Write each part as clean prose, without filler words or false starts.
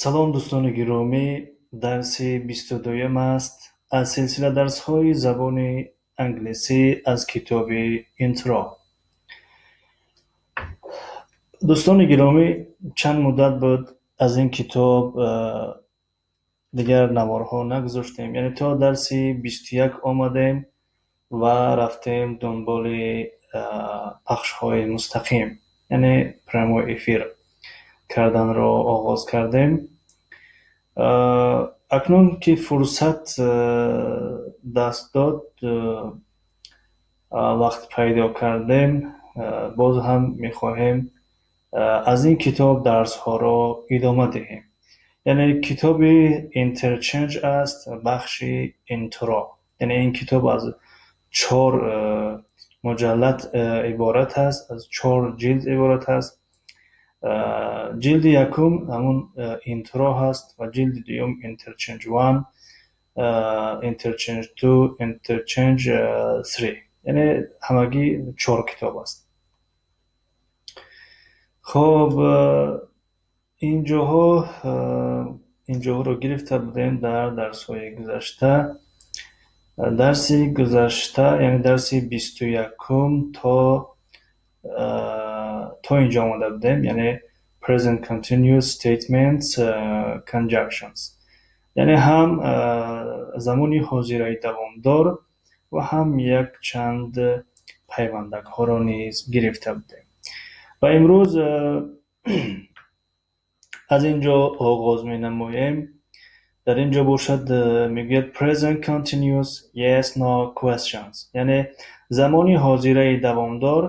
Салом, дӯстони гиромӣ! Дарси 22-юм аст аз силсила дарсҳои забони англисӣ аз китоби Intro. Дӯстони гиромӣ, чанд муддат буд, аз ин китоб дигар наворҳо нагузоштем, яъне то дарси 21 омадем ва рафтем дунболи пахшҳои мустақим, яъне прямой эфир карданро оғоз кардем. Акнун ки фурсат даст дод, вақт пайдо кардем, боз ҳам мехоҳем аз ин китоб дарсҳоро идома диҳем. Яъне китоби Interchange аст, бахши Intro. Яъне ин китоб аз чор муҷаллад иборат аст, аз чор ҷилд иборат аст. Ҷилди якум ҳамун Intro ҳаст ва ҷилди дуюм Interchange One, Interchange Two, Interchange Three. Яъне ҳамагӣ чор китоб аст. Хоб, инҷоҳоро гирифта будем дар дарсҳои гузашта. Дарси гузашта, яъне дарси 21-ум, то инҷо омада будем, яъне present continuous statements, conjunctions, яъне ҳам замони ҳозираи давомдор ва ҳам якчанд пайвандакҳоро низ гирифта будем. Ва имрӯз аз ин ҷо оғоз менамоем. Дар ин ҷо бошад, мегӯяд present continuous yes no questions, яъне замони ҳозираи давомдор,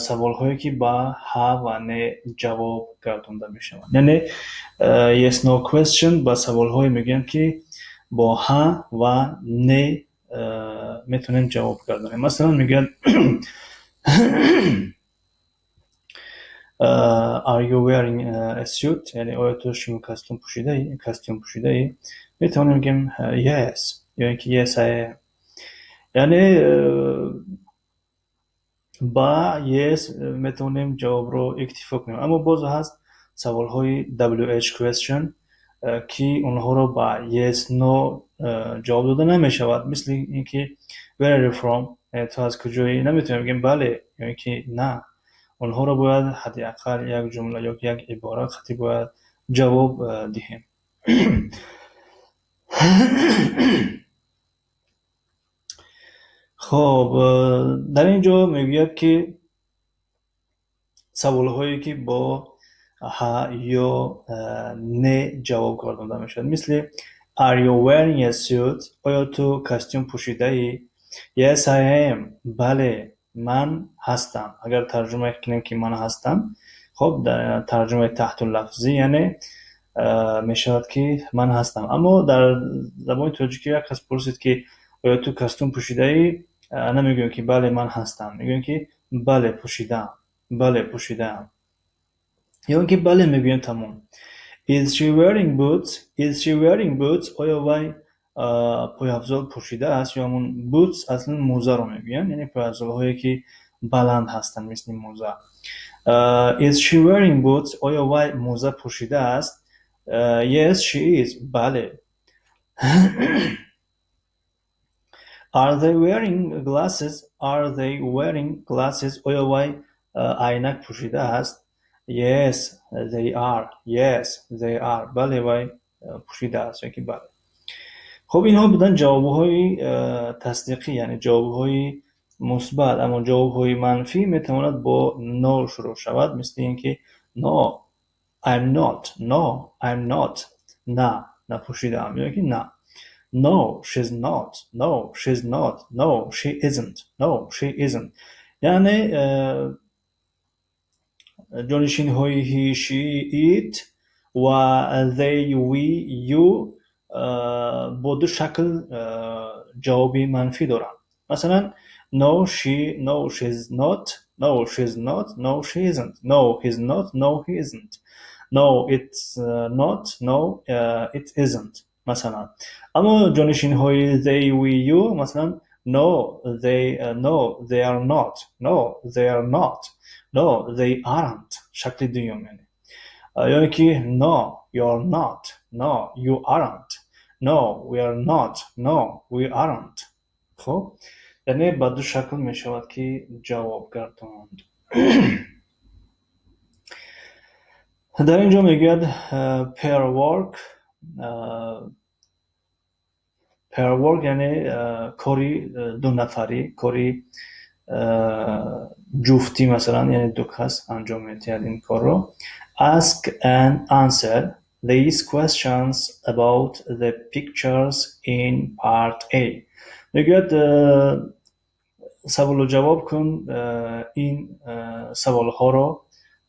саволҳое, ки ба ҳа ва не ҷавоб гардонда мешаванд. Яъне yes no question ба саволҳое мегӯянд, ки бо ҳа ва не метавонем ҷавоб гардонем. Масалан, мегӯяд: "Are you wearing a suit?" Яъне оё ту шумо костюм пӯшидаӣ? Костюм пӯшидаӣ? Метавонем бигӯем "yes" ё ин ки "yes, I am". Яъне ба yes метавонем ҷавобро иктифо кунем. Аммо боз ҳаст саволҳои WH question, ки онҳоро ба yes no ҷавоб дода намешавад. Мисли ин ки "Where are you from?" Ту аз куҷоӣ? Наметавонем бигӯем бале ё ин ки на. Онҳоро бояд ҳадди ақал як ҷумла ё як ибора қатъӣ бояд ҷавоб диҳем. Хоб, дар ин ҷо мегӯяд, ки саволҳое, ки бо ҳа ё не ҷавоб гардонда мешавад, мисли "Are you wearing a suit?" Оё ту костюм пӯшидаӣ? "Yes, I am." Бале, ман ҳастам. Агар тарҷума кунем, ки ман ҳастам, хоб, дар тарҷумаи таҳтуллафзӣ, яъне мешавад, ки ман ҳастам. Аммо дар забони тоҷикӣ як кас пурсид, ки оё ту костюм пӯшидаӣ, намегӯем, ки бале, ман ҳастам. Мегӯем, ки бале, пӯшидаам, бале, пӯшидаам, ё ин ки бале мегӯем, тамом. "Is she wearing boots?" Is she wearing boots? Оё вай пойафзол пӯшидааст? Ё ҳамун boots аслан мӯзаро мегӯянд, яъне пойафзолҳое, ки баланд ҳастанд, мисли мӯза. Is she wearing boots? Оё вай мӯза пӯшидааст? Yes, she is. Бале. Are they wearing glasses? Are they wearing glasses? Оё вай айнак пӯшидааст? Yes, they are. Yes, they are. Бале, вай пӯшидааст ё ки бале. Хуб, инҳо буданд ҷавобҳои тасдиқӣ, яъне ҷавобҳои мусбат. Аммо ҷавобҳои манфӣ метавонад бо no шурӯъ шавад, мисли ин ки "No, I'm not." No, I'm not. На, напӯшидаам ё ки на. No, she's not. No, she's not. No, she isn't. No, she isn't. Яъне ҷонишинҳои he, she, it ва they, we, you бо ду шакл ҷавоби манфӣ доранд. Масалан, no, she, no, she's not. No, she's not. No, she isn't. No, he's not. No, he isn't. No, it's not. No, it isn't. Масалан, аммо ҷонишинҳои they, we, you, масалан, no, they, no, they are not. No, they are not. No, they aren't. Шакли дуюм, яъне. Ё ин ки no, you're not, no, you aren't, no, we're not, no, we aren't. Хуб, яъне ба ду шакл мешавад, ки ҷавоб гардонд. Дар ин ҷо мегӯяд pair work. Pair work яъне кори дунафарӣ, кори ҷуфтӣ, масалан, яъне ду кас анҷом медиҳад ин корро. Ask and answer these questions about the pictures in part A. Мегӯяд, саволу ҷавоб кун ин саволҳоро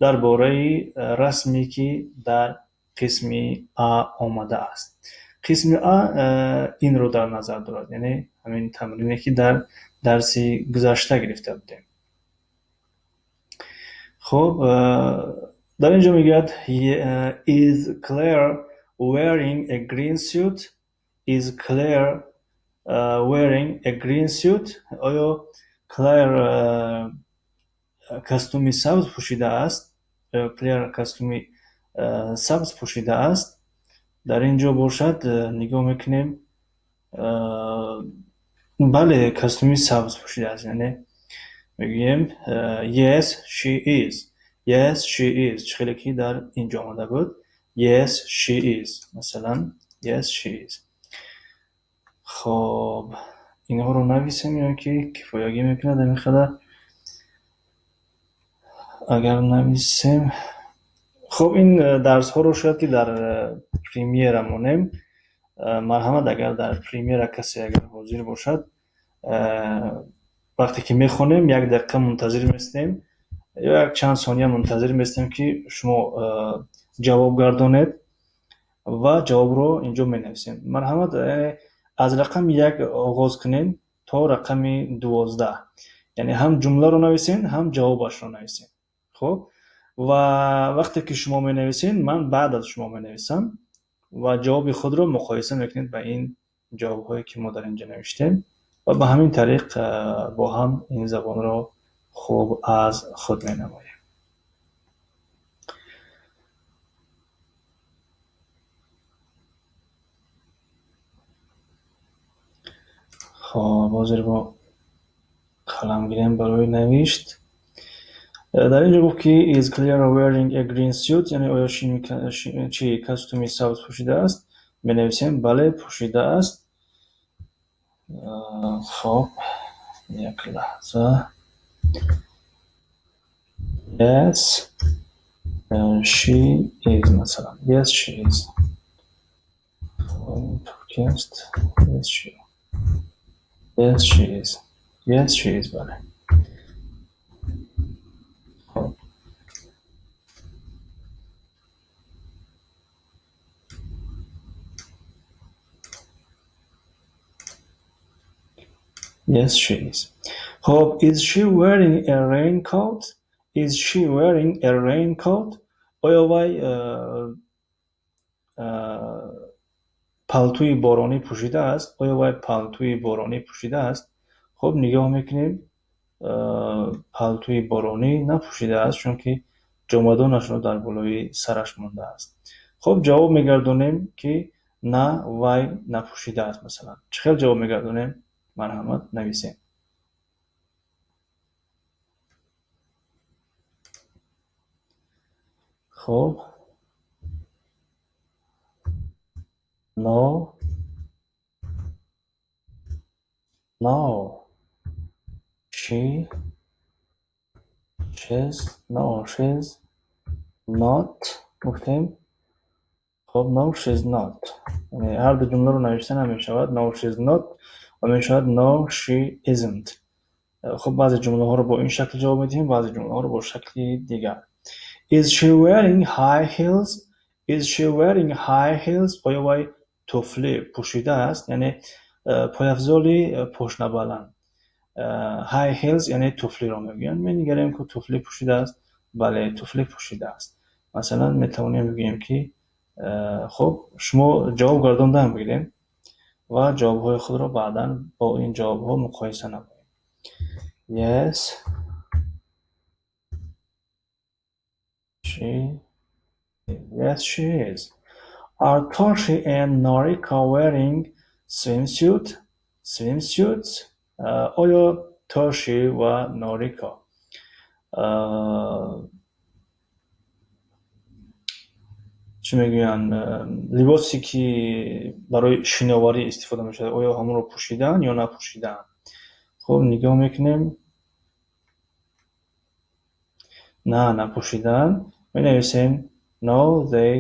дар бораи расме, ки дар қисми А омадааст. Қисми А инро дар назар дорад, яъне ҳамин тамрине, ки дар дарси гузашта гирифта будем. Хуб, дар ин ҷо мегӯяд: Is Claire wearing a green suit? Is Claire wearing a green suit? Оё Клэр костюми сабз пӯшидааст? Оё Клэр костюми сабз пӯшидааст? Дар ин ҷо бошад, нигоҳ мекунем, бале, костюми сабз пӯшидааст, яъне мегӯем yes, she is. Yes, she is. Чӣ хеле ки дар ин ҷо омада буд, yes, she is, масалан, yes, she is. Хоб, инҳоро нависем ё ки кифоягӣ мекунад ҳамин қадар агар нависем? Хуб, ин дарсҳоро шояд ки дар премьера монем. Марҳамат, агар дар премьера касе агар ҳозир бошад, вақте ки мехонем, як дақиқа мунтазир местем ё як чанд сония мунтазир местем, ки шумо ҷавоб гардонед ва ҷавобро инҷо менависем. Марҳамат, аз рақами 1 оғоз кунем то рақами 12, яъне ҳам ҷумларо нависен, ҳам ҷавобашро нависен. Хуб, ва вақте ки шумо менависен, ман баъд аз шумо менависам ва ҷавоби худро муқоиса мекунед ба ин ҷавобҳое, ки мо дар инҷо навиштем, ва ба ҳамин тариқ бо ҳам ин забонро хуб аз худ менамоем. Хоб, ҳозир мо қалам гирем барои навишт. Дар ин ҷо гуфт, ки is Claire wearing a green suit, яъне оё чи костюми сабз пӯшидааст? Менависем: бале, пӯшидааст. Хоб, як лаҳза. Yes, she is, масалан, yes, she is. Турки аст. Yes, she, yes, she is, yes, she is, бале. Хоб. Yes, she is. Хоб, is she wearing a raincoat? Is she wearing a raincoat? Оё вай палтӯи боронӣ пӯшидааст? Оё вай палтӯи боронӣ пӯшидааст? Хуб, нигоҳ мекунем, палтӯи боронӣ напӯшидааст, чунки ҷомадонашро дар болои сараш мондааст. Хуб, ҷавоб мегардонем, ки на, вай напӯшидааст, масалан. Чӣ хел ҷавоб мегардонем? Марҳамат, нависем. Хуб, no, no, she, she's, no, she's not гуфтем. Хуб, no, she's not. Яъне ҳар ду ҷумларо навишта намешавад. No, she's not ва мешавад no, she isn't. Хуб, баъзе ҷумлаҳоро бо ин шакл ҷавоб медиҳем, баъзе ҷумлаҳоро бо шакли дигар. Is she wearing high heels? Is she wearing high heels? Оё вай туфли пӯшидааст? Яъне пойафзоли пошнабаланд. High heels яъне туфлиро мегӯянд. Менигарем, ки туфли пӯшидааст. Бале, туфли пӯшидааст. Масалан, метавонем бигӯем, ки хуб, шумо ҷавоб гардондан бигирем ва ҷавобҳои худро баъдан бо ин ҷавобҳо муқоиса намоем. Yes, she is. Yes, she is. Are Toshi and Norika wearing swimsuit? Swimsuits? Оё Тоши ва Норика чӣ мегӯянд, либосе ки барои шиноварӣ истифода мешавад, оё ҳамонро пӯшидаанд ё напӯшидаанд? Хуб, нигоҳ мекунем. На, напӯшидаанд. Менависем no, they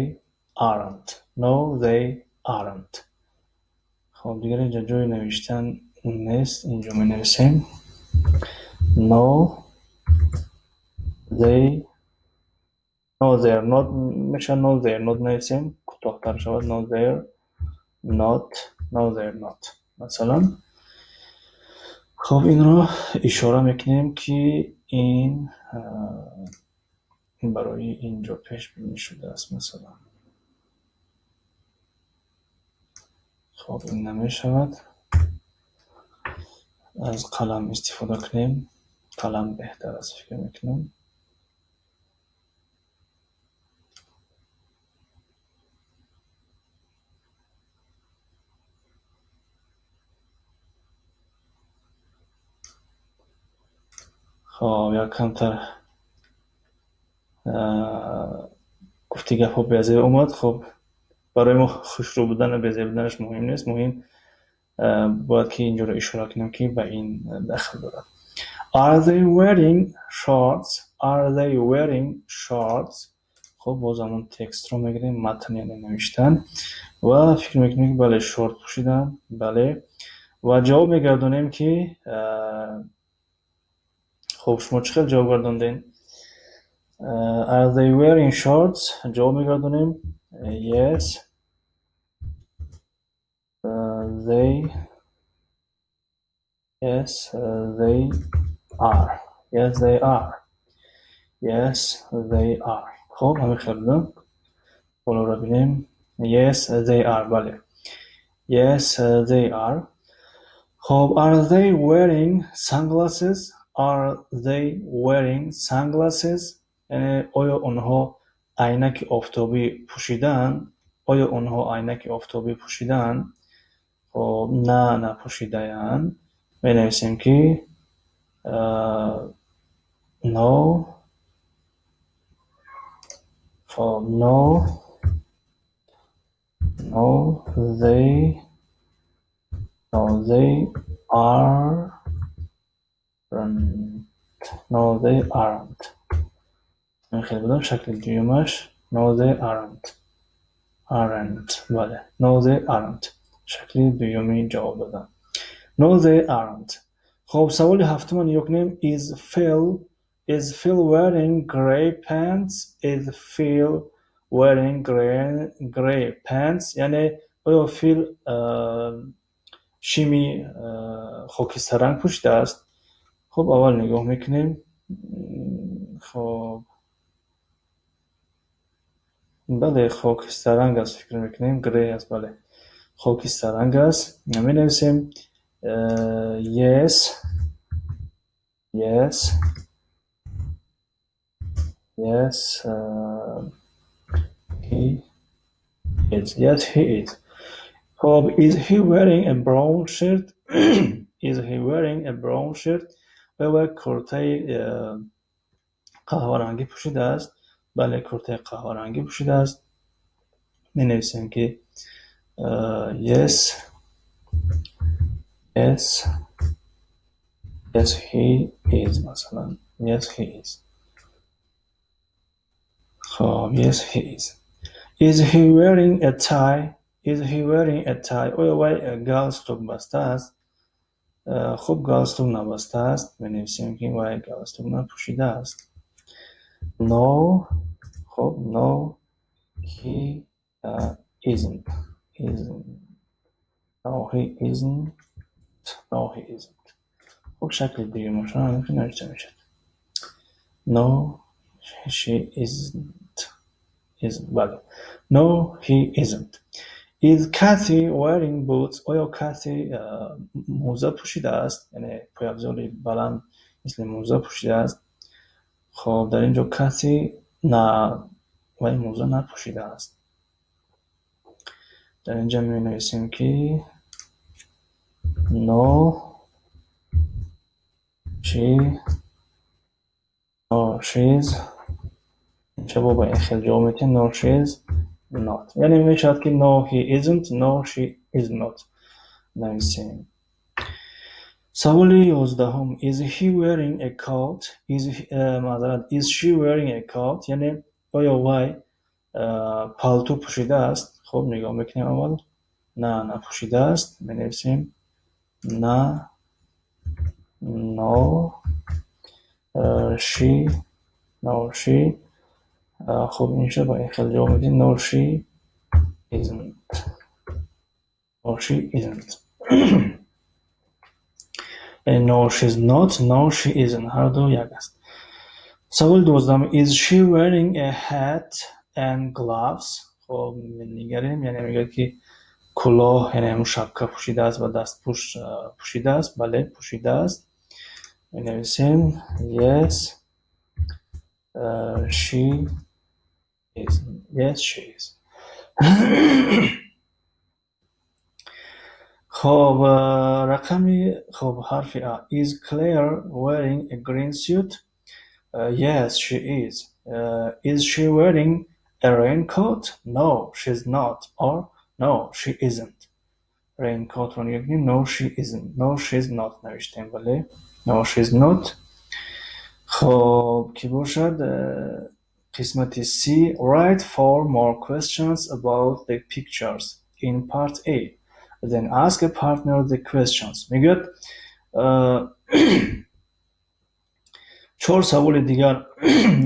aren't. No, they aren't. Хуб, дигар инҷо ҷои навиштан нест, инҷо менависем no, they, no, they're not мешавад. No, they're not нависем, кӯтоҳтар шавад. No, they're not. No, they're not. Масалан, хуб, инро ишора мекунем, ки ин барои инҷо пешбинӣ шудааст, масалан. Хуб, ин намешавад. Аз қалам истифода кунем. Қалам беҳтар аст, фикр мекунам. Хоб, як камтар гуфти гапҳо безеб омад. Хуб, барои мо хушрӯ будану безеб буданаш муҳим нест. Муҳим бояд ки инҷоро ишора кунем, ки ба ин дахл дорад. Are they wearing shorts? Are they wearing shorts? Хуб, боз ҳамон текстро мегирем, матн, яъне навиштан, ва фикр мекунем, ки бале, шорт пӯшидан, бале, ва ҷавоб мегардонем, ки хуб, шумо чӣ хел ҷавоб гардондем? Are they wearing shorts? Ҷавоб мегардонем yes, they, yes, they are. Yes, they are. Yes, they are. Хуб, ҳамин хел буда. Болоро бинем. Yes, they are. Бале, yes, they are. Хуб, are they wearing sunglasses? Are they wearing sunglasses? Яъне оё онҳо айнаки офтобӣ пӯшидаанд? Оё онҳо айнаки офтобӣ пӯшидаанд? Хуб, на, напӯшидаанд. Менависем, ки no. Хуб, no, they, no, they aren't. No, they aren't. Хеле будам, шакли дуюмаш no, they aren't. Aren't, бале, no, they aren't, шакли дуюми ҷавоб додан. No, they aren't. Хуб, саволи ҳафтума нигоҳ кунем. Is Phil wearing grey pants? Is Phil wearing grey pants? Яъне оё Фил шими хокистарранг пӯшидааст? Хуб, аввал нигоҳ мекунем. Хуб, бале, хокистарранг аст, фикр мекунем, grey аст, бале, хокистарранг аст. Менависем yes, he is. Yes, he is. Хуб, is he wearing a brown shirt? Is he wearing a brown shirt? Оё вай куртаи қаҳварангӣ пӯшидааст? Бале, куртаи қаҳварангӣ пӯшидааст. Менависем, ки yes, he is, масалан. Yes, he is. Хуб, yes, he is. Is he wearing a tie? Is he wearing a tie? Оё вай галстук бастааст? Хуб, галстук набастааст. Менависем, ки вай галстук напӯшидааст. No, хуб, no, he isn't. Isn't. No, he isn't. No, he isn't. Хуб, шакли дуюмашро ҳамин навишта мешавад. No, she isn't. Isn't, бале. No, he isn't. Is Kathy wearing boots? Оё Kathy мӯза пӯшидааст? Яъне пойафзоли баланд мисли мӯза пӯшидааст? Хуб, дар ин ҷо Kathy на. Вай мӯза напӯшидааст. Дар инҷа менависем, ки no, she, no, she's. Инҷа бо ба ин хел ҷавоб медиҳем: no, she's not. Яъне мешавад, ки no, he isn't, no, she is not нависем. Саволи 11-ум: is he wearing a coat? Is, маъзарат, is she wearing a coat? Яъне оё вай палту пӯшидааст? Хуб, нигоҳ мекунем аввал. На, напӯшидааст. Менависем на, no, she, no, she. Хуб, инҷа ба ин хел ҷавоб медиҳем: no, she isn't. No, she isn't. No, she's not, no, she isn't. Ҳар ду як аст. Саволи 12-ум: is she wearing a hat and gloves? Хуб, менигарем, яъне мегӯяд, ки кулоҳ, яъне ҳамун шапка пӯшидааст ва дастпӯш пӯшидааст. Бале, пӯшидааст. Менависем: yes, she is. Yes, she is. Хоб, рақами, хуб, ҳарфи А: is Claire wearing a green suit? Yes, she is. Is she wearing a raincoat? No, she's not, or no, she isn't. Raincoat ро нигоҳ кунем. No, she isn't. No, she's not навиштем, бале. No, she's not. Хоб, ки бошад, қисмати C: write four more questions about the pictures in part A. Then ask a partner the questions. Мегӯяд, чор саволи дигар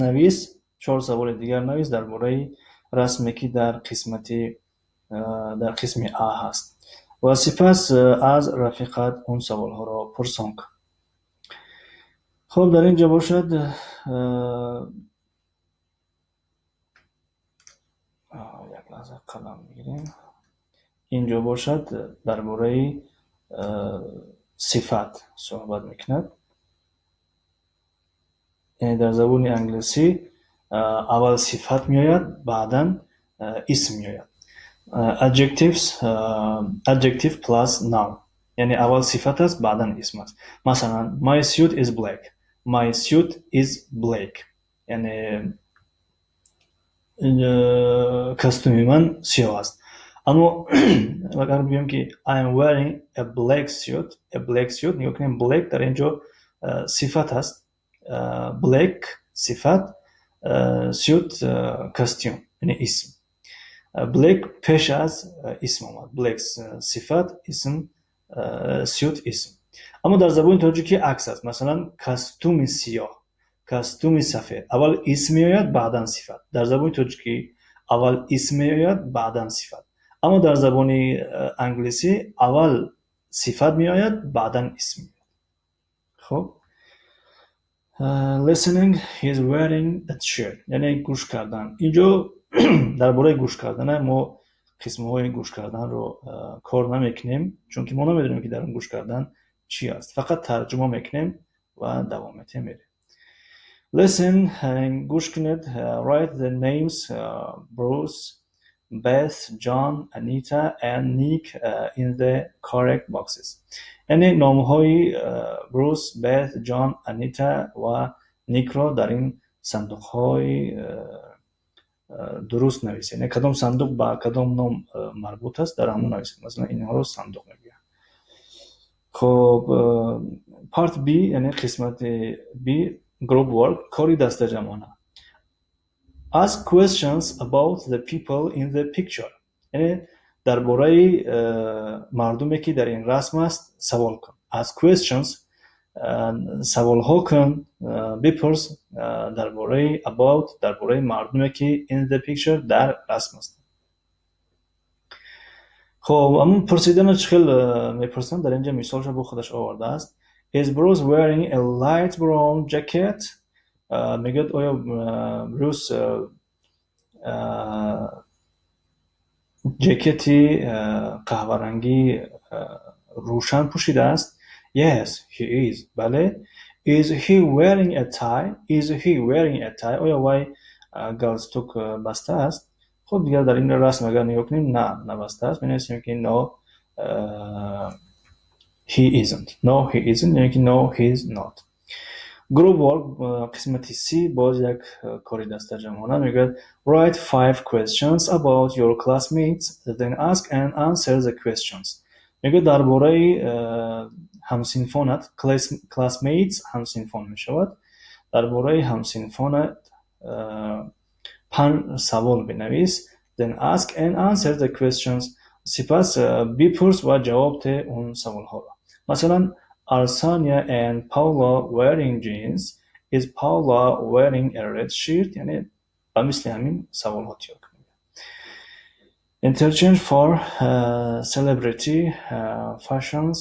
навис, чор саволи дигар навис дар бораи расме, ки дар қисми А ҳаст, ва сипас аз рафиқат он саволҳоро пурсон кун. Хуб, дар ин ҷо бошад, як лаҳза, қалам мегирем. Ин ҷо бошад, дар бораи сифат суҳбат мекунад. Яъне дар забони англисӣ аввал сифат меояд, баъдан исм меояд. Adjectives, adjective plus noun, яъне аввал сифат аст, баъдан исм аст. Масалан, my suit is black. My suit is black, яъне костюми ман сиёҳ аст. Аммо агар бигӯем, ки I am wearing a black suit, a black suit, нигоҳ кунем, black дар ин ҷо сифат аст. Black сифат, suit костюм, яъне исм. Black пеш аз исм омад. Black сифат, исм, suit исм. Аммо дар забони тоҷикӣ акс аст. Масалан, костюми сиёҳ, костюми сафед, аввал исм меояд, баъдан сифат. Дар забони тоҷикӣ аввал исм меояд, баъдан сифат, аммо дар забони англисӣ аввал сифат меояд, баъдан исм меояд. Хуб, listening: he is wearing a t-shirt, яъне гӯш кардан. Инҷо дар бораи гӯш кардана мо қисмҳои гӯш карданро кор намекунем, чунки мо намедонем, ки дар он гӯш кардан чӣ аст. Фақат тарҷума мекунем ва давом медиҳем, мерем. Listen, гӯш кунед. Write the names Bruce, Beth, John, Anita and Nick in the correct boxes. Яъне номҳои Брус, Бет, Ҷон, Анита ва Никро дар ин сандуқҳои дуруст нависед. Яъне кадом сандуқ ба кадом ном марбут аст, дар ҳамон нависед. Масалан, инҳоро сандуқ мегӯянд. Хуб, part B, яъне қисмати B, group work, кори дастаҷамъона. Ask questions about the people in the picture, яъне дар бораи мардуме, ки дар ин расм аст, савол кун. Ask questions, саволҳо кун, бипурс дар бораи, about, дар бораи мардуме, ки in the picture, дар расм аст. Хоб, ҳамун пурсидана чӣ хел мепурсанд? Дар инҷа мисолша бо худаш овардааст. Is Bruce wearing a light brown jacket? Мегӯяд, оё Брюс ҷекети қаҳварангии рӯшан пӯшидааст? Yes, he is. Бале. Is he wearing a tie? Is he wearing a tie? Оё вай Галстук баста аст? Хуб, дигар дар ин расм агар нигоҳ кунем, на, набаста аст. Менависем, ки no, he isn't. No, he isn't ё ки no, he's not. Group work, қисмати C, боз як кори дастаҷамъона. Мегӯяд: write five questions about your classmates, then ask and answer the questions. Мегӯяд, дар бораи ҳамсинфонат, classmates ҳамсинфон мешавад, дар бораи ҳамсинфонат панҷ савол бинавис. Then ask and answer the questions, сипас бипурс ва ҷавоб деҳ он саволҳоро. Масалан, are Sonia and Paula wearing jeans? Is Paula wearing a red shirt? Яъне ба мисли ҳамин саволҳо тиёр кунед. Interchange 4, celebrity fashions.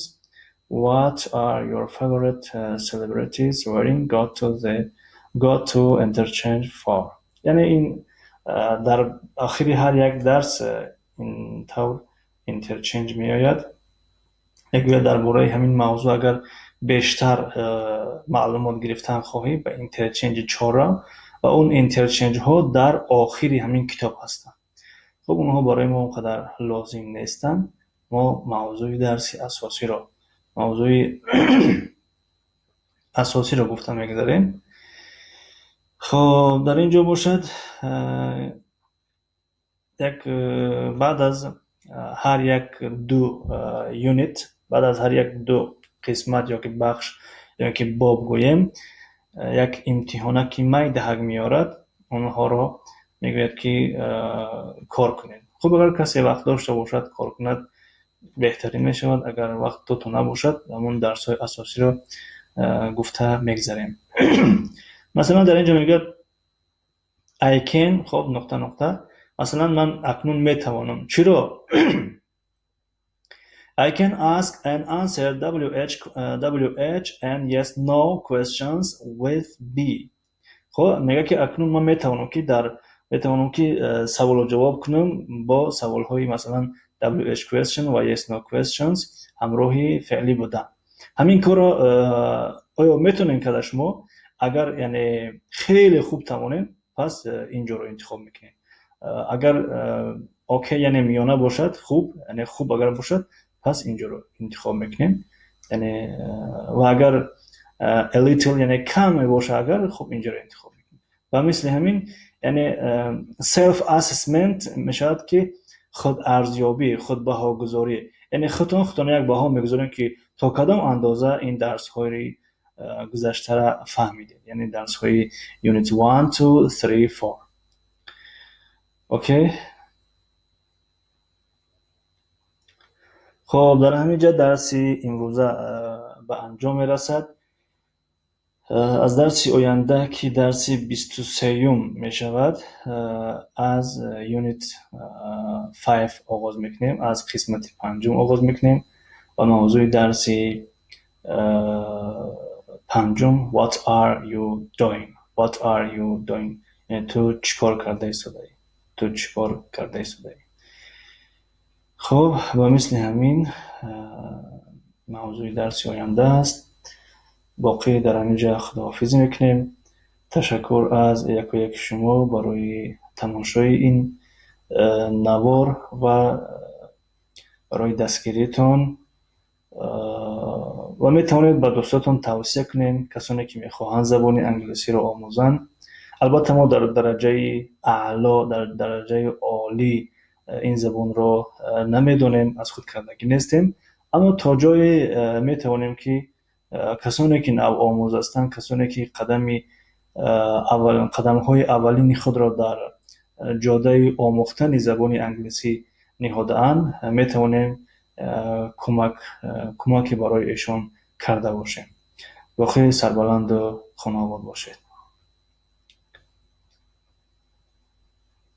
What are your favorite celebrities wearing? Go to interchange 4. Яъне ин дар охири ҳар як дарс ин тавр interchange меояд. Мегӯяд, дар бораи ҳамин мавзӯъ агар бештар маълумот гирифтан хоҳӣ, ба interchange 4 рав ва он interchange ҳо дар охири ҳамин китоб ҳастанд. Хуб, онҳо барои мо он қадар лозим нестанд. Мо мавзӯи дарси асосиро, мавзӯи асосиро гуфта мегузарем. Хоб, дар ин ҷо бошад, як баъд аз ҳар як ду unit, баъд аз ҳар як ду қисмат ё ки бахш ё ки боб гӯем, як имтиҳонаки майдаҳак меорад. Онҳоро мегӯяд, ки кор кунед. Хуб, агар касе вақт дошта бошад, кор кунад, беҳтарин мешавад. Агар вақт дото набошад, ҳамон дарсҳои асосиро гуфта мегзарем. Масалан, дар ин ҷо мегӯяд I can, хоб, нуқта нуқта. Масалан, ман акнун метавонам чиро? I can ask and answer WH, WH and yes no questions with be. Хоб, мегӯяд, ки акнун ман метавонам ки саволу ҷавоб кунам бо саволҳои, масалан, WH question ва yes no questions ҳамроҳи феълӣ будан. Ҳамин корро оё метавонем карда шумо? Агар, яъне, хеле хуб тавонем, пас ин ҷоро интихоб мекунем. Агар окей, яъне миёна бошад, хуб, яъне хуб агар бошад, пас ин ҷоро интихоб мекунем. Яъне ва агар a little, яъне каме боша агар, хуб, ин ҷоро интихоб мекунем. Ва мисли ҳамин, яъне self assessment мешавад, ки хударзёбӣ, худбаҳогузорӣ, яъне худтон худтон як баҳо мегузорем, ки то кадом андоза ин дарсҳои гузаштара фаҳмидед, яъне дарсҳои unit 1, 2, 3, 4. Окей. Хоб, дар ҳамин ҷа дарси имрӯза ба анҷом мерасад. Аз дарси оянда, ки дарси 23-юм мешавад, аз unit 5 оғоз мекунем, аз қисмати панҷум оғоз мекунем ва мавзӯи дарси панҷум What are you doing? What are you doing? Яъне ту чӣ кор карда истодаӣ? Ту чӣ кор карда истодаӣ? Хуб, ба мисли ҳамин мавзӯи дарси оянда аст. Боқӣ дар ҳамин ҷа худоҳофизӣ мекунем. Ташаккур аз яку яки шумо барои тамошои ин навор ва барои дастгириятон ва метавонед ба дӯстотон тавсия кунед, касоне ки мехоҳанд забони англисиро омӯзанд. Албатта, мо дар дараҷаи аъло, дар дараҷаи олӣ ин забонро намедонем, аз худ кардагӣ нестем, аммо то ҷое метавонем, ки касоне ки навомӯз ҳастанд, касоне ки қадами қадамҳои аввалини худро дар ҷодаи омӯхтани забони англисӣ ниҳодаанд, метавонем кӯмаке барои эшон карда бошем. Боқӣ сарбаланду хонаобод бошед.